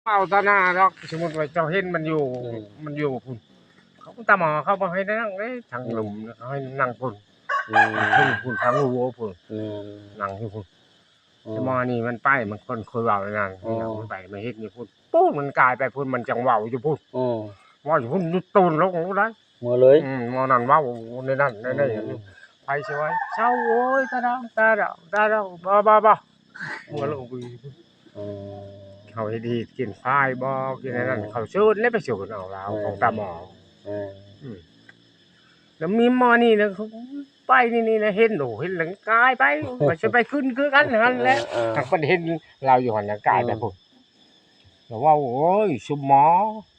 ເວົ້າຕໍ່ໜ້າດອກ ສົມມຸດວ່າເຈົ້າເຫັນມັນຢູ່ ອືມ ມັນຢູ່ພຸ້ນ ເຂົາຕາໝໍເຂົາບໍ່ໃຫ້ນັ່ງເດ້ ທາງ ອືມ ລຸ່ມເຂົາໃຫ້ນັ່ງພຸ້ນ ອືມ ທາງພຸ້ນ ທາງຫົວພຸ້ນ ແມ່ນ ນັ່ງຢູ່ພຸ້ນ ອືມ ແຕ່ໝໍນີ້ມັນໄປ ມັນຄົນເຄີຍເວົ້ານັ້ນ ອືມ ມັນໄປ ມັນເຮັດຢູ່ພຸ້ນ ປູ້ນ ມັນກາຍໄປພຸ້ນ ມັນຈັ່ງເວົ້າຢູ່ພຸ້ນ ອືມ ເວົ້າຢູ່ພຸ້ນ ໂຕນລົງໄດ້ ເມືອເລີຍ ອືມ ໝໍນັ້ນເວົ້າໃນນັ້ນໃນນີ້ ອືມ ໄປຊິໄວ້ ເຊົາ ໂອ້ຍ ຕາດອງ ຕາດອງ ຕາດອງ ບໍ່ ບໍ່ ບໍ່ ເມືອລົງໄປ ອືມ ເຂົາເຮັດຮີດກິນຄວາຍບໍ່ ກິນອັນນັ້ນ ອືມ ເຂົາເຊີນເດ້ ໄປເຊີນເອົາລາວ ອືມ ຂອງຕາໝໍ ອືມ ອືມ ແລ້ວມີໝໍນີ້ນະ ໄປນີ້ ນີ້ນະ ເຫັນ ໂອ້ ເຫັນແລ້ວກາຍໄປ ວ່າຊິໄປຂຶ້ນຄືກັນຫັ້ນແຫຼະ ເອີ ເອີ ຫາກເພິ່ນເຫັນລາວຢູ່ຫັ້ນນະ ກາຍໄປ ອືມ ພຸ້ນ ລາວເວົ້າ ໂອ້ຍ ຊຸມໝໍ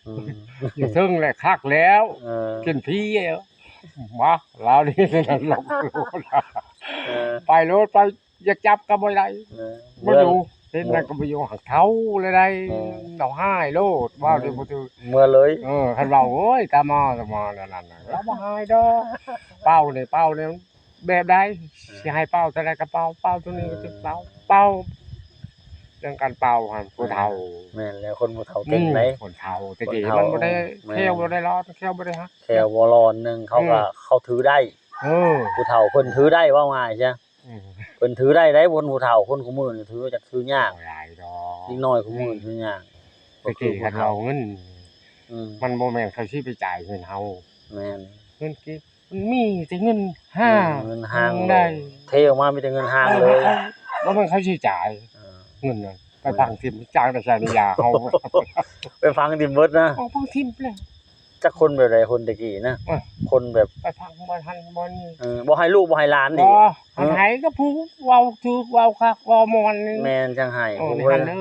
ອືມ ຢູ່ເທິງແຫຼະຄັກແລ້ວ ເອີ ກິນພີແລ້ວ ມາ ລາວນີ້ ເອີ ໄປໂລດ ໄປ ຢາກຈັບກໍບໍ່ໄດ້ ເອີ ບໍ່ຢູ່ ເຮັດຫຍັງກໍບໍ່ຢູ່ ຫາກເຖົ້າແລ້ວໃດ ເອີ ເຮົາຫາຍໂລດ ເວົ້າ ເອີ ບໍ່ຖືກ ເມືອເລີຍ ເອີ ຄັນເວົ້າ ໂອ້ຍ ຕາໝໍ ຕາໝໍນັ້ນ ລາວບໍ່ຫາຍດອກ ເປົ່ານີ້ ເປົ່ານີ້ ແບບໃດ ຊິໃຫ້ເປົ່າເທົ່າໃດກໍເປົ່າ ເປົ່າເທົ່ານີ້ກໍເປັນເປົ່າ ເປົ່າ ເລື່ອງການເປົ່າຫັ້ນ ຜູ້ເຖົ້າ ແມ່ນແລ້ວ ຄົນຜູ້ເຖົ້າເກັ່ງໃດ໋ ອືມ ຄົນເຖົ້າແຕ່ກີ້ ຄົນເຖົ້າ ມັນບໍ່ໄດ້ ແມ່ນ ແຂ້ວບໍ່ໄດ້ລອດ ແຂ້ວບໍ່ໄດ້ຫັກ ແຂ້ວບໍ່ລອດໜຶ່ງ ເຂົາກໍ ອືມ ເຂົາຖືໄດ້ ເອີ ຜູ້ເຖົ້າເພິ່ນຖືໄດ້ ເວົ້າງ່າຍຊະ ອືມ ເພິ່ນຖືໄດ້ໃດ໋ ຄົນຜູ້ເຖົ້າ ຄົນຄູ່ມື້ນີ້ຖື ຈັກຖືຍາກ ບໍ່ຫຼາຍດອກ ເດັກນ້ອຍຄູ່ມື້ ອືມ ຖືຍາກ ແຕ່ກີ້ຄັນເວົ້າເງິນ ອືມ ມັນບໍ່ແມ່ນເຂົາຊິໄປຈ່າຍເງິນເຮົາ ແມ່ນ ເງິນກີບ ມັນມີແຕ່ເງິນຫ້າງ ເງິນຫ້າງ ເທົ່າໃດ ເທອອກມາມີແຕ່ເງິນຫ້າງເລີຍ ເອີ ບໍ່ແມ່ນເຂົາຊິຈ່າຍ ເອີ ເງິນນັ້ນ ໄປຝັງຖິ້ມ ຈ້າງໄດ້ໃຊ້ໃນຢາເຮົາ ໄປຝັງຖິ້ມເບິດນະ ເອົາຝັງຖິ້ມແລ້ວ ຈັກຄົນແບບໃດ ຄົນແຕ່ກີ້ນະ ເອີ ຄົນແບບ ໄປຝັງບ່ອນຫັ້ນບ່ອນນີ້ ເອີ ບໍ່ໃຫ້ລູກບໍ່ໃຫ້ຫຼານອີກ ບໍ່ ເອີ ໃຫ້ກໍຜູ້ເວົ້າຖືກ ເວົ້າຄັກ ເວົ້າມ່ວນນີ້ ແມ່ນຈັ່ງໃຫ້ ເອີ ຜູ້ເວີ້ຍ ເອີ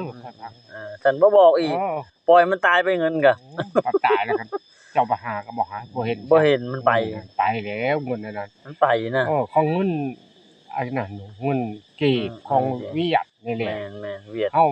ຊັ້ນບໍ່ບອກອີກ ເອີ ປ່ອຍມັນຕາຍໄປເງິນກະ ອືມ ຕາຍແລ້ວກໍເຈົ້າໄປຫາກໍບໍ່ຫາ ບໍ່ເຫັນ ບໍ່ເຫັນມັນໄປ ອືມ ໄປແລ້ວເງິນອັນນັ້ນ ມັນໄປນະ ເອີ ຂອງເງິນ ອັນນັ້ນ ເງິນກີບ ອືມ ຂອງ ເອີ ຫວຽດນີ້ແຫຼະ ແມ່ນໆ ຫວຽດ ເຮົາ